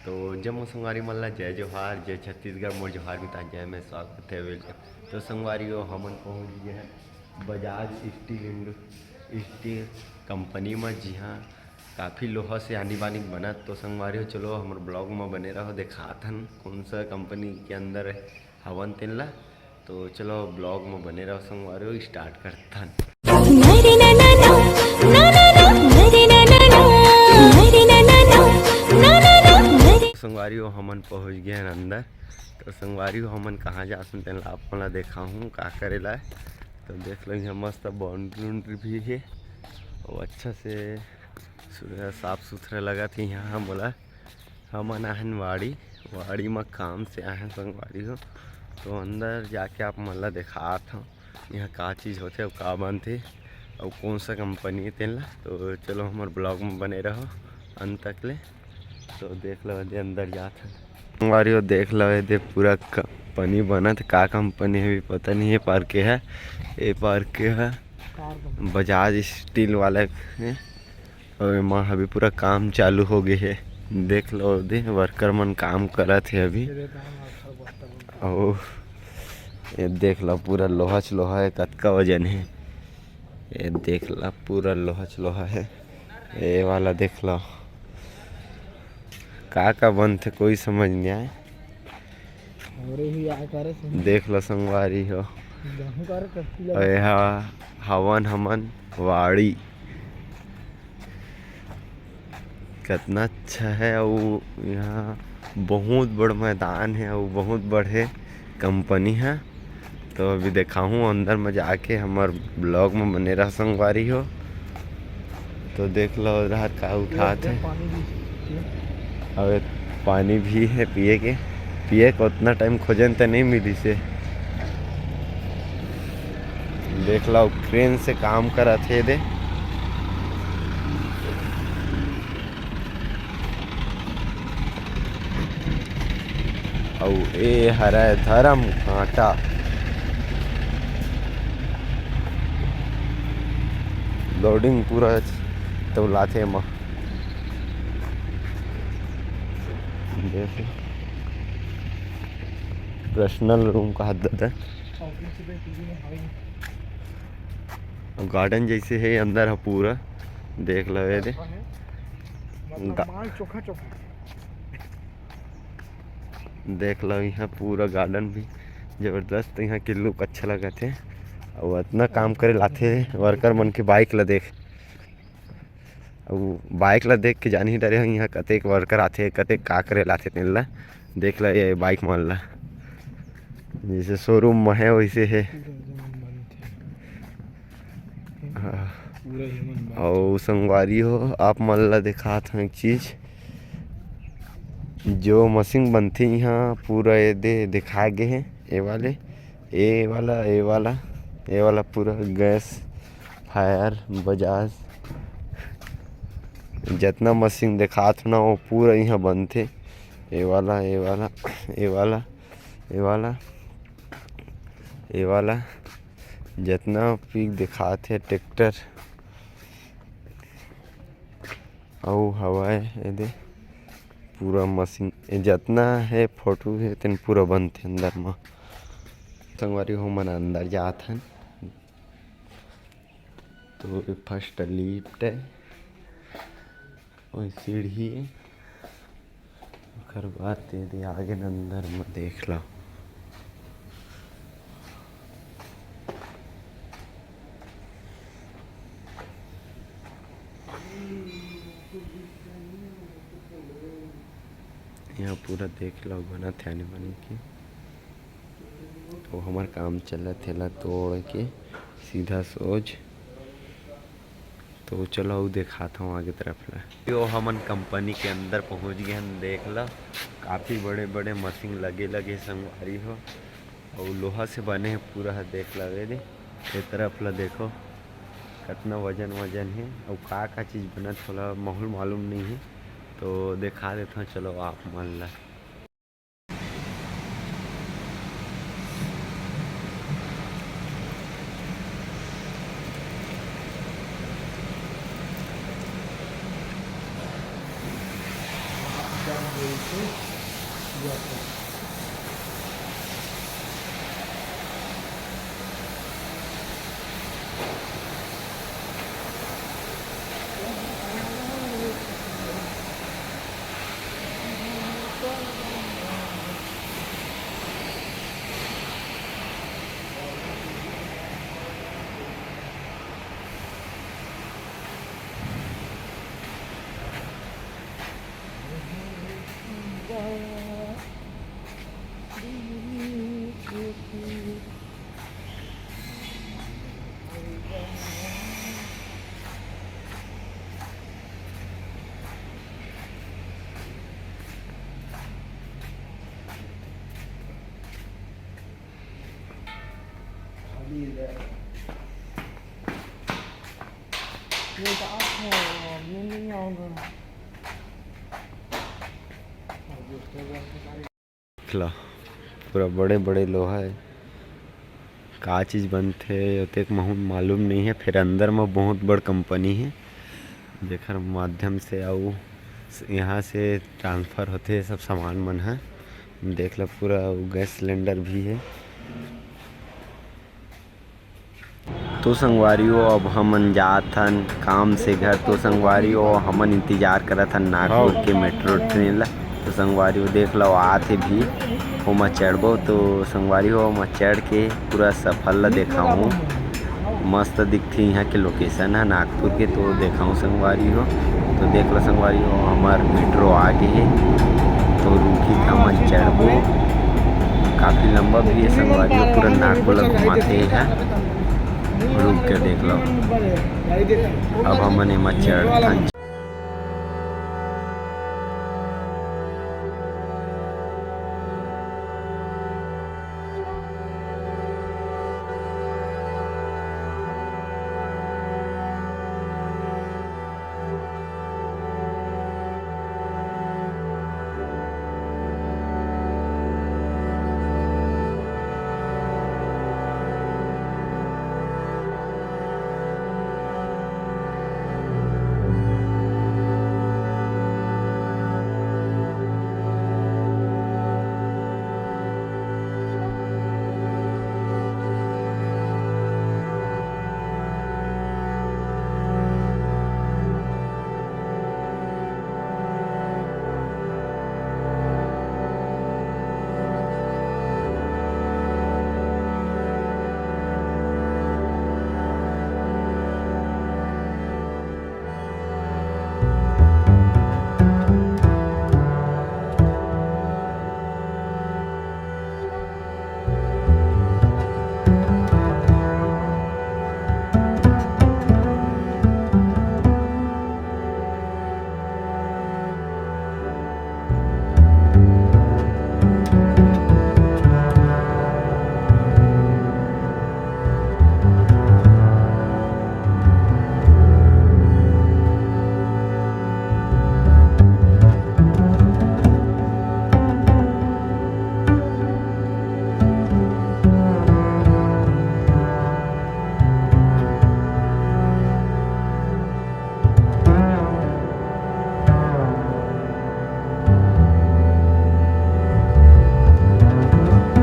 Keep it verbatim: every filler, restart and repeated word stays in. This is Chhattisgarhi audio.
तो जम्मो संगवारी मन ला जय जोहार, जय छत्तीसगढ़, मोर जोहार मितान, जय में स्वागत है, welcome। तो संगवारी हो, हमन पहुंच गए हैं Bajaj steel Indo-, steel company में, जिहां काफ़ी लोहा से आनी बानी बनत। तो संगवारी हो, चलो हमर ब्लॉग में बने रहो, देखात हन कौन सा कंपनी के अंदर हवन तेन ला। तो चलो ब्लॉग में बने रहो संगवारी हो, स्टार्ट करथन। नरे ना ना ना, ना ना ना, नरे ना ना ना, नरे ना ना ना, ना ना ना, नरे। संगवारी हो, हमन पहुंच गए हैं अंदर। तो संगवारी हो, हमन कहाँ जाथन तेन ला आप मन ला देखाहूँ का करे ला। तो देख लो, यहाँ मस्त बाउंड्री उंड्री भी है, और अच्छा से सु-, साफ सुथरा लगत है यहाँ मोला। हमन आहन वाड़ी, वाड़ी म काम से आहन संगवारी हो। तो अंदर जाके आप मन ला देखात हव, यहाँ का चीज़ होथे अउ का बनथे अउ कौन सा कंपनी हे तेन ला। तो चलो हमर ब्लॉग में बने रहो अंत तक ले। तो देख लो, एदे अंदर जात हन संगवारी हो, देख लो एदे पूरा कंपनी बनत, का कंपनी हे भी पता नहीं। ये पार के है, ये पार के है बजाज स्टील वाला हे। अउ एमा अभी पूरा काम चालू हो गए हे। देख लो, दे वर्कर मन काम करत हे अभी। अउ ये देख लो, पूरा लोहा च लोहा हे, कतका वजन हे। ये देख लो, पूरा लोहा च लोहा हे। ये वाला देख लो, का का बनथे, कोई समझ नहीं आए। अरे ही आ करे सुन। देख लो संगवारी हो। जाहूं करे कत्ती अउ लगे। ये हा हवन हमन वाड़ी। कितना अच्छा है, अउ यहाँ बहुत बड़ मैदान है, अउ बहुत बड़े कंपनी है। तो अभी देखाहूँ अंदर में जाके, हमर ब्लॉग में बने रह संगवारी हो। तो देख लो उधर का उठात हे। पानी भी पिए। अबे पानी भी हे पिए के, पिए के उतना टाइम खोजन त नहीं मिलिस हे। देख लो क्रेन से काम करत हे दे। अउ ए हरय धरम कांटा। लोडिंग पूरा तौलाथे एमा। देख, पर्सनल रूम कहात ददा। गार्डन जैसे हे अंदर ह पूरा, देख लो ये दे। मतलब गा- माल चोखा चोखा। देख लो, यहाँ पूरा गार्डन भी जबरदस्त, यहाँ के लुक अच्छा लगत हे। अउ अतना काम करे लाथे वर्कर मन के, बाइक ला देख, अउ बाइक ला देख के जान ही डरे हो, यहाँ कतेक वर्कर आथे, कतेक का करे लाथे, तेन ला देख ला, ये बाइक मन ला जैसे शोरूम में है वैसे है। पूरा जमीन बंद थे। हाँ। पूरा ह्यूमन बंद। अउ संगवारी हो, आप मन ला देखात हूँ एक चीज, जो मशीन बनथे यहाँ, पूरा ये दे दिखाए गए हैं, ये वाले, ये वाला, ये वाला, ये वाला पूरा गैस, फायर, बजाज, जितना मशीन देखात हो ना, वो पूरा यहाँ बनथे। ये वाला, ये वाला, ये वाला, ये वाला, ये वाला, जितना भी देखात हे ट्रैक्टर अउ हवय एदे पूरा मशीन, ए जतना हे फोटो हे तेन पूरा बनथे अंदर म। संगवारी हो, मन अंदर जात हन। तो ये फर्स्ट लिफ्ट है, और सीढ़ी है, ओकर बाद दे दे आगे न अंदर में देख लो। यहाँ पूरा देख लो, बना थे आने बानी के। तो हमर काम चलत हे ला तोड़ के सीधा सोच। तो चलो, अउ देखात हूँ आगे तरफ ला। यो हमन कंपनी के अंदर पहुँच गए हन। देख ला, काफ़ी बड़े-बड़े मशीन लगे-लगे संगवारी हो, अउ लोहा से बने हे पूरा ह। देख ला, ये दे, ये तरफ ला देखो, कतना वजन वजन हे, अउ का का चीज़ बनत हे, ओला महूल मालूम नहीं हे। तो देखा देत हूँ, चलो आप मन ला। देख ला, पूरा बड़े बड़े लोहा है। का चीज बनथे ओतेक महूँ मालूम नहीं है। फिर अंदर में बहुत बड़ कंपनी है, जेकर माध्यम से अउ यहाँ से ट्रांसफर होथे सब सामान मन ह। देख ला, पूरा गैस सिलेंडर भी है। तो संगवारी हो, अब हमन जात हन काम से घर। तो संगवारी हो, हमन इंतजार करत हन नागपुर के मेट्रो ट्रेन ला। तो संगवारी हो, देख लो, आत हे भी, ओमा चढ़बो। तो संगवारी हो, ओमा चढ़ के पूरा सफर ला देखाहूँ। मस्त दिखथे यहाँ के लोकेशन ह नागपुर के, तो देखाहूँ संगवारी हो। तो देख लो संगवारी हो, हमर मेट्रो आ गे हे, तो रुकी त हमन चढ़बो। काफी लंबा भी है संगवारी हो, पूरा नागपुर ला घुमाथे यहाँ। रुक के देख लो, अब हमन एमा चढ़थन,